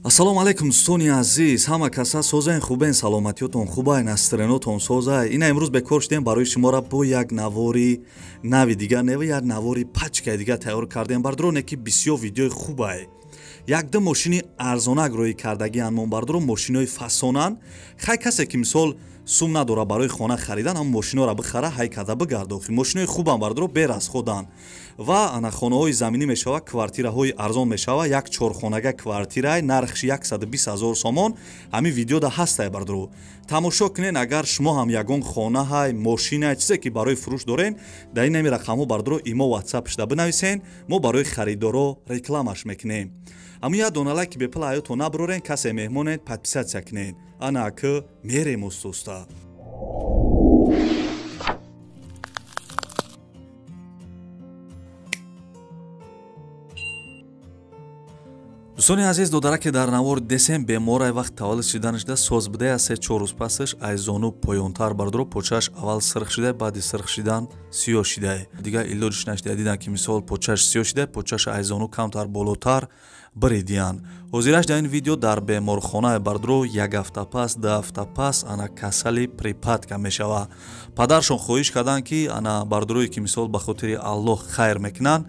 Ассалому алайкум дӯстони азиз, ҳама каса созаен, хубен, саломатиётон хубайн, астренотон созай. Ина имрӯз бекор шудем барои шуморо бо як навори нави дигар, нева як навори пачкаи дигар тайёр кардем. Бардороне ки бисёр видеои хубай. Якду мошини арзонак рӯй кардагиан мон бардоро, мошинои фасонан. Хай касе ки мисол сум надора барои хона харидан, ҳам мошиноро бихара, ҳай карда бигардохи. Мошинои хубам бардоро берасходан. Ва ана хонаҳои заминӣ мешава, квартираҳои арзон мешава, як чорхонага квартирай, нархш 120 000 сомон. Ҳамин видеода ҳастай бардоро. Тамошо кунен, агар шумо ҳам ягон хонаҳай, мошинай, чизе ки барои фурӯш дорен, дар ин ҳамин рақамҳо бардоро имо WhatsApp шуда бинависен, мо барои харидоро рекламаш мекунем. Ҳамин як дона лайк бепул ҳаёто набурорен, касе меҳмонед, подписатсия кунед. Ана ки мерем устуста. Дӯстони азиз, додараке дар навор десем беморай вақт таваллуд шиданашда соз будая, аз 3-4 рӯз пасаш ай зону поёнтар бардоро почаш аввал сирх шидай, баъди сирх шидан сиёҳ шидай. Дигар илоҷиш нашидай, дидан ки мисол почаш сиёҳ шидай, почаш ай зону камтар болотар биридиян. Ҳозираш дар ин видео дар беморхонаи бардоро як ҳафта пас, ду ҳафта пас ана касали припадка мешава. Падаршон хоҳиш карданд ки ана бардорое ки мисол ба хотири Аллоҳ хайр мекунанд,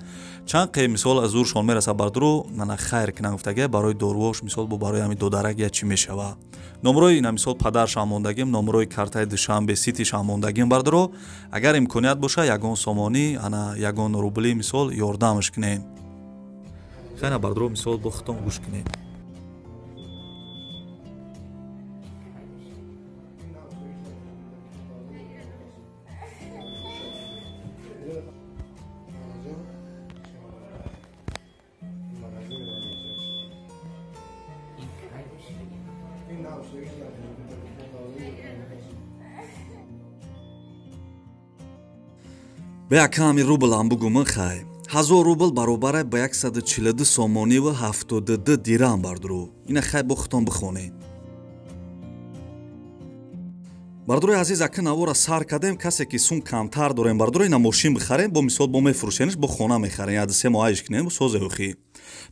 чанд қе мисол аз зуршон мераса бардоро ана хайр кунанд гуфтага, барои доруош мисол бо барои ҳамин додарак я чӣ мешава. Номрои ина мисол падаршам мондагим, номрои картаи Душанбе Ситишам мондагим бардоро. Агар имконият боша ягон сомонӣ, ана ягон рубли мисол ёрдамш кунед. Хайна бардоро мисол бо худтон гӯш кунед. Бе аками рубл ҳам бугумин хай. 1000 рубл баробар ба 142 сомонӣ ва 72 дирам бардоро. Ина хай бо худтон бихонед. Бардорои азиз, ака навора сар кардем, касе ки сум камтар дорем бардоро, ина мошин бихарем, бо мисол бо мефурӯшениш, бо хона мехарем, як се моҳ айш кунем, созе охи.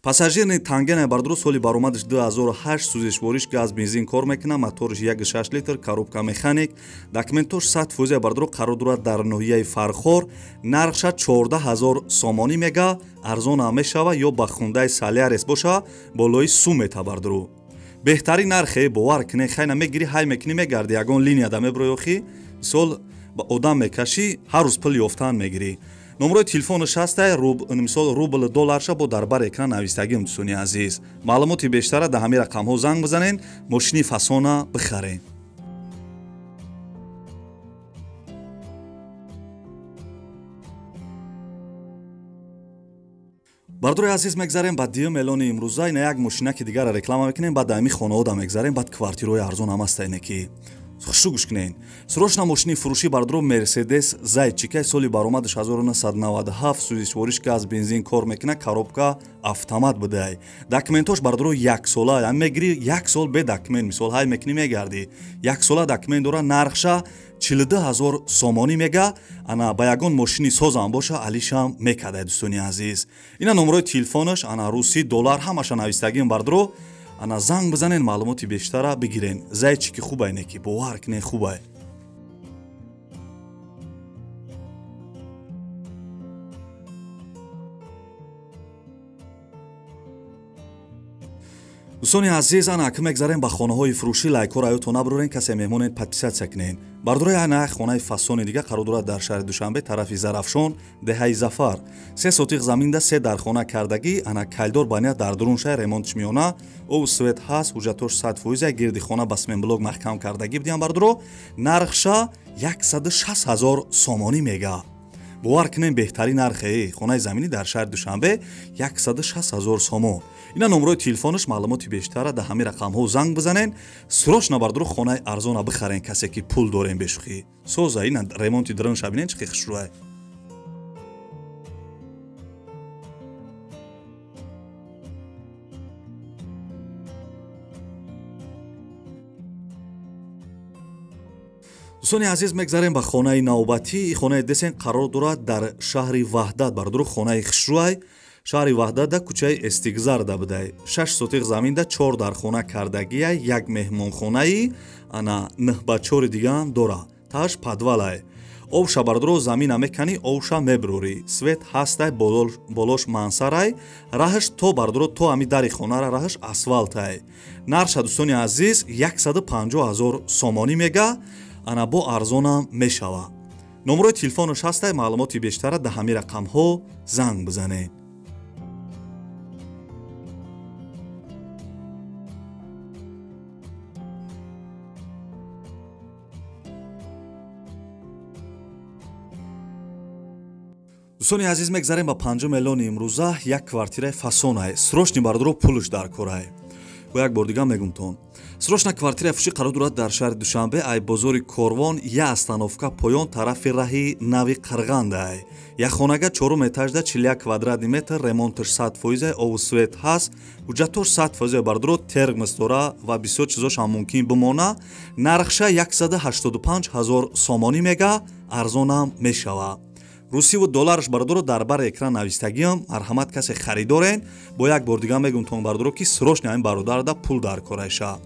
Пассажирни тангена бардоро соли баромадаш 2008, сӯзишвориш газ бензин кор мекунад, моториш 1.6 литр, коробка механик, документош 100% бардоро қарор дорад дар ноҳияи Фархор, нархша 14 000 сомонӣ мега, арзон ҳам мешава ё ба хундаи Солярес боша, болои сум мета бардоро. Беҳтарин нархе, бовар кунед, хайна мегирӣ, ҳай мекунӣ, мегарди, ягон линияда меброи охи, мисол ба одам мекашӣ, ҳар рӯз пул ёфтан мегирӣ. Номрои телефонаш ҳастай, мисол рубл долларша бо дар бар экран навистагим дӯстони азиз. Маълумоти бештара дар ҳамин рақамҳо занг бизанед, мошини фасона бихаред. Бардори азиз, мегзарем ба дуюм эълони имрӯза. Ина як мошинаки дигарро реклама мекунем, баъд дар ҳамин хонаҳода мегзарем, баъд квартираҳои арзон ҳам ҳаста ине ки хушу гӯш кунед. Срочно мошини фурӯшӣ бардоро Мерседес Зайчикай соли баромадаш 1997, сӯзишвориш газ бензин кор мекунад, коробка автомат будай. Документош бардоро як сола, яъне мегирӣ як сол бе документ, мисол ҳай мекунӣ мегардӣ. Як сола документ дора, нархша 42 000 сомонӣ мега, ана ба ягон мошини созам боша алишам мекардай дӯстони азиз. Ина номрои телефонаш, ана русӣ, доллар ҳамаша навистагим бардоро. Ана занг бизанен, маълумоти бештара бигирен. Зайчики хубай не ки бовар кунен хубай. Дӯстони азиз, ана ака мегзарем ба хонаҳои фурӯшӣ. Лайкҳоро ҳаётон набурорен, касе меҳмонед, подписатсия кунед. Бардорои ана хонаи фасони дига қарор дорад дар шаҳри Душанбе, тарафи Зарафшон, деҳаи Зафар. 3 сотиқ заминда 3 дархона кардагӣ, ана калидор баня дар дурун шаҳр, ремонтш миёна, об свет ҳаст, ҳуҷҷатош 100%, гирди хона ба сменблок маҳкам кардагӣ бидиҳам бардоро. Нархша 160 000 сомонӣ мега. Бовар кунем, беҳтарин нархе хонаи заминӣ дар шаҳри Душанбе 160 000 сомон. Ина номрои телефонаш, маълумоти бештара дар ҳамин рақамҳо занг бизанен. Срочно бардоро хонаи арзона бихарен, касе ки пул дорен бешухӣ. Соза ина ремонти дурунша бинен чӣ хушрӯай. Дӯстони азиз, мегзарем ба хонаи навбатӣ. Хонаи десен қарор дорад дар шаҳри Ваҳдат бардоро, хонаи хушрӯай. Шаҳри Ваҳдатда кӯчаи Эстигзарда будай. 6 сотиқ заминда 4 дархона кардагия, як меҳмонхонаи ана 9 ба 4 дигаам дора. Тааш подвалай. Овша бардоро замина меканӣ, овша меброрӣ. Свет ҳастай, болош мансарай, раҳаш то бардоро то ҳами дари хонара раҳаш асфалтай. Нарша дӯстони азиз 150 000 сомонӣ мега, ана бо арзонам мешава. Номерои телефонаш ҳастай, маълумоти бештара да ҳами рақамҳо занг бизанед. Дӯстони азиз, мегзарем ба 5 миллиони имрӯза. Як квартираи фасонай. Срочни бардоро пулш дар корай. Бо як бор дига мегумтон. Срочна квартираи фурӯшӣ қарор дорад дар шаҳри Душанбе, ай бозори Корвон, я остановка поён тарафи раҳи нави Қирғандай. Як хонага 4 этажда 41 квадратни метр, ремонташ 100%, обу свет ҳаст, ҳуҷҷатош 100% бардоро, термос дора ва бисёр чизош ҳам мумкин бимона. Нархша 185 000 сомонӣ мега, арзонам мешава. Русиву долларш бардоро дар бар экран навистагиам. Марҳамат, касе харидорен, бо як бор дига мегумтон бардоро, ки срочно ҳамин бародарда пул дар корайша.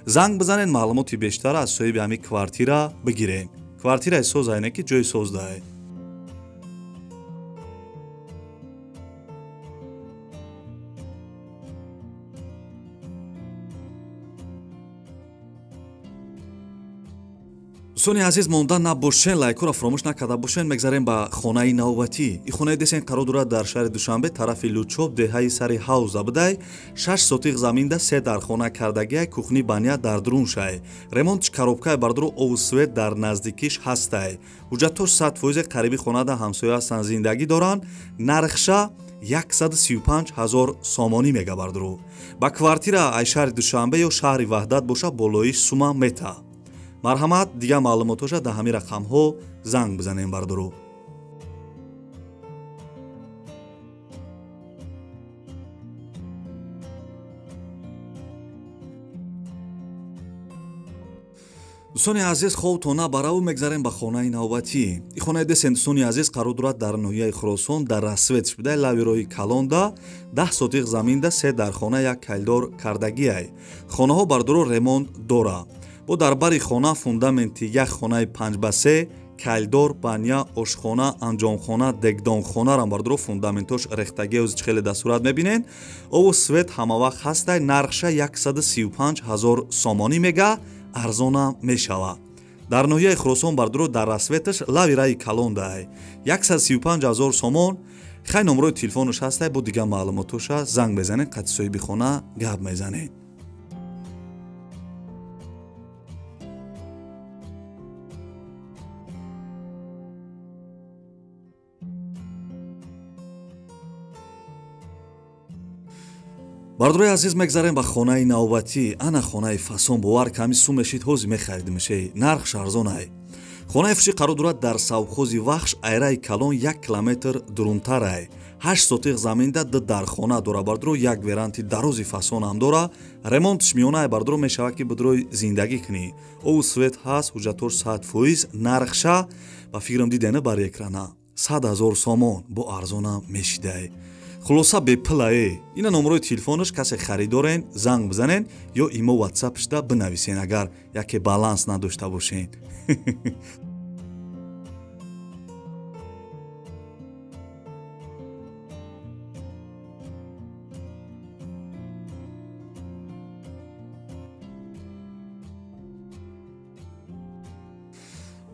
Занг бизанед, маълумоти бештара аз соҳиби ҳамин квартира бигирен. Квартираи соз айне ки ҷои создае. Дӯстони азиз, монда набошен, лайкҳоро фаромӯш накарда бошен. Мегзарем ба хонаи навбатӣ. Ин хонаи десен қарор дорад дар шаҳри Душанбе, тарафи Лучоб, деҳаи сари ҳавза будай. 6 сотиқ заминда 3 дархона кардагиай, кухни баня дар дуруншай. Ремонтш коробкаи бардоро, обу свет дар наздикиш ҳастай. Ҳуҷҷатош 100%, қариби хонада ҳамсоя ҳастанд, зиндагӣ доранд. Нархша 135 000 сомонӣ мега бардоро. Ба квартира ай шаҳри Душанбе ё шаҳри Ваҳдат боша, болои сума мета. Марҳамат, дигар маълумотоша дар ҳамин рақамҳо занг бизанем бардоро. Дӯстони азиз, хобтон набараву мегзарем ба хонаи навбатӣ. Ин хонаи десен дӯстони азиз қарор дорад дар ноҳияи Хуросон, дар Рассветш будай, лави роҳи калонда, 10 сотиқ заминда 3 дархона, як калидор кардагиай. Хонаҳо бардоро ремонт дора. Бо дар бари хона фундаменти як хонаи 5 ба 3, калидор, баня, ошхона, анҷомхона, дегдонхонарам бардоро фундаментош рехтагӣ ози хеле дар сурат мебинед. Обу свет ҳамавақт ҳастай. Нархша 135 000 сомонӣ мега, арзонам мешава. Дар ноҳияи Хуросон бардоро дар Рассветаш лави раи калондай. 135 000 сомон. Хай номерои телефонаш ҳастай, бо дигар маълумотоша занг мезанед, қати соҳиби хона гап мезанед. Бардорои азиз, мегзарем ба хонаи навбатӣ. Ана хонаи фасон, бовар ками сум мешид, ҳози мехаридимшей. Нархш арзонай. Хонаи фурӯшӣ қарор дорад дар совхози Вахш, айраи калон 1 километр дурунтарай. 8 сотиқ заминда 2 дархона дора бардоро, як веранти дарози фасонам дора. Ремонтш миёнай бардоро, мешавад ки бидрои зиндагӣ кунӣ. Обу свет ҳаст, ҳуҷҷатош 100%, нархша ба фикрам дидена бар экрана 100 000 сомон, бо арзонам мешидай. Хулоса бепулае. Ина номерои телефонаш, касе харидорен занг бизанен ё имо ватсапшда бинависен, агар яке баланс надошта бошен.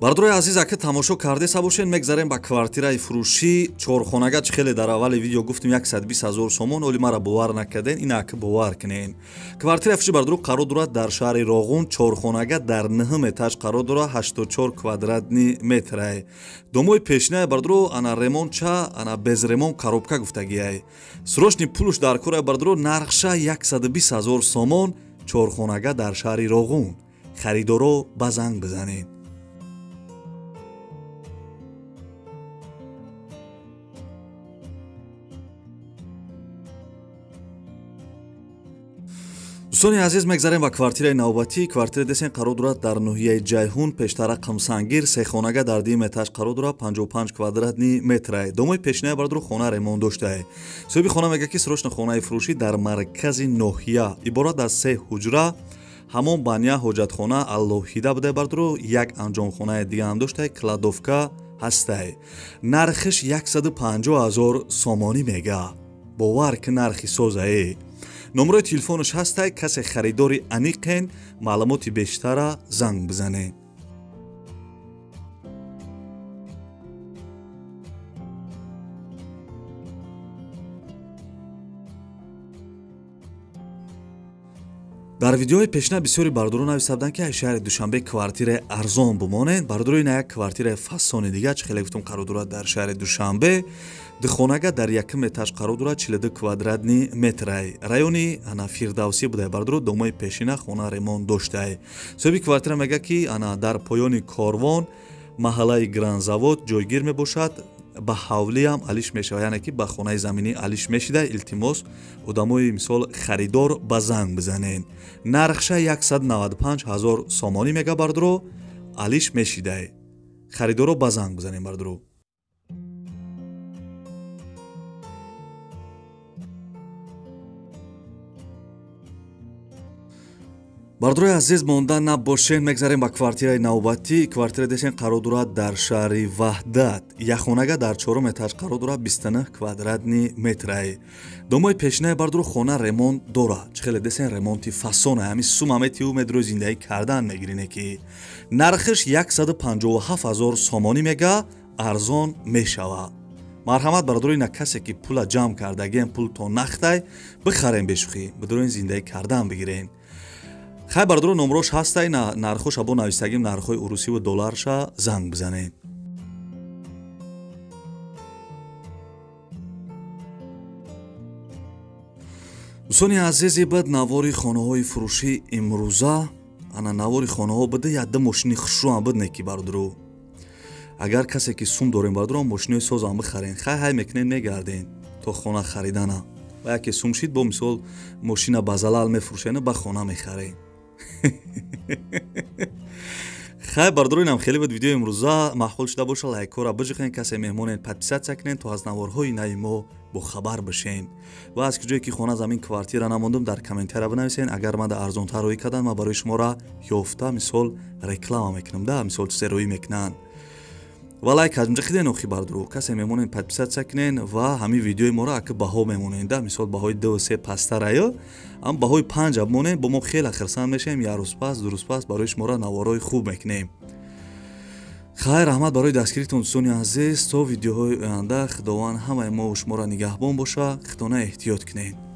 Бардорои азиз, ака тамошо кардеса бошен, мегзарем ба квартираи фурӯшӣ. Чорхонага чӣ хеле дар аввали видео гуфтем 120 000 сомон, оли мара бовар накарден, ина ака бовар кунен. Квартираи фурӯшӣ бардоро қарор дорад дар шаҳри Роғун, чорхонага дар 9 этаж қарор дорад, 84 квадратни метрай. Домои пешинаи бардоро ана ремонтча, ана без ремонт коробка гуфтагиай. Срочни пулуш дар кораи бардоро, нархша 120 000 сомон, чорхонага дар шаҳри Роғун. Харидоро ба занг бизанед. Дӯстони азиз, мегзарем ба квартираи навбатӣ. Квартира десен қарор дорад дар ноҳияи Ҷайҳун, пештара Қамсангир, сехонага дар дуюм этаж қарор дорад, 55 квадратни метрай. Домои пешинаи бардору хона ремонт доштае. Соҳиби хона мегӯяд, ки срочно хонаи фурӯшӣ дар маркази ноҳия, иборат аз се ҳуҷра, ҳамон баня, ҳоҷатхона алоҳида буда бардору, як анҷомхонаи дига ҳам доштае, кладовка ҳастае. Нархиш 150 000 сомонӣ мега. Бовар ки нархи созае. Номерои телефонаш ҳастай, касе харидори аниқен, маълумоти бештара занг бизанед. Дар видеои пешина бисёри бардорон нависта буданд, ки шаҳри Душанбе квартираи арзон бимонед. Бардорои на як квартираи фасони дига, чӣ хеле гуфтум, қарор дорад дар шаҳри Душанбе. Духонага дар якум этаж қарор дорад, 42 квадратни метрай. Райони ана Фирдавсӣ буда бардоро, домои пешина хона ремонт доштае. Соҳиби квартира мегӯяд, ки ана дар поёни корвон маҳаллаи Гранзавод ҷойгир мебошад, ба ҳавлиам алиш мешавад, яъне ки ба хонаи заминӣ алиш мешида. Илтимос, одамои мисол харидор ба занг бизанед. Нархша 195 000 сомонӣ мега бардоро, алиш мешида. Харидоро ба занг бизанед бардоро. Бардорои азиз, монда набошед, мегзарем ба квартираи навбатӣ. Квартира десен қарор дорад дар шаҳри Ваҳдат. Яхонага дар чорум этаж қарор дорад, 29 квадратни метрай. Домои пешинаи бардоро хона ремонт дорад. Чӣ хеле десен ремонти фасона, ҳамин сума метиҳу медрои зиндагӣ кардан мегирине, ки нархиш 157 000 сомонӣ мега, арзон мешавад. Марҳамат бардорои, на касе ки пула ҷамъ кардагиен, пул то нахтай, бихарем бешӯхӣ, бидроин зиндагӣ кардан бигирен. Хай бардоро, номрош ҳастай, нархоша бо навистагим, нархҳои урусиву долларша занг бизанед. Дӯстони азизи, бад навори хонаҳои фурӯшӣ имрӯза, ана навори хонаҳо буда, як ду мошини хушрӯам буд неки бардоро. Агар касе ки сум дорем бардоро, мошинои созам бихарен. Хай ҳай мекунен, мегарден то хона харидана. Ва яке сум шид, бо мисол мошина ба залал мефурӯшену ба хона мехарен. Хай бардоро, инам хеле буд видеои имрӯза. Маъқул шуда боша, лайкҳоро биҷиқен, касе меҳмонен подписатсия кунен, то аз наворҳои нави мо бохабар бишен. Ва аз куҷое ки хона, замин, квартира намондум, дар комментария бинависен. Агар ман да арзонтар рӯӣ кардан, ман барои шуморо ёфта мисол реклама мекунам, да мисол чизе рӯӣ мекунанд. Ва лайк ҳаҷмҷиқиден охи бардоро, касе мемонен подписатсия кунен ва ҳамин видеои моро ака баҳо мемонен, да мисол баҳои 2 3 пасттараю, ам баҳои 5 бимонен, бо мо хеле хирсанд мешавем. Як рӯз пас, ду рӯз пас барои шуморо наворҳои хуб мекунем. Хайр, раҳмат барои дастгиритон дӯстони азиз. То видеоҳои оянда Худованд ҳамаи мо шуморо нигаҳбон боша. Худона эҳтиёт кунед.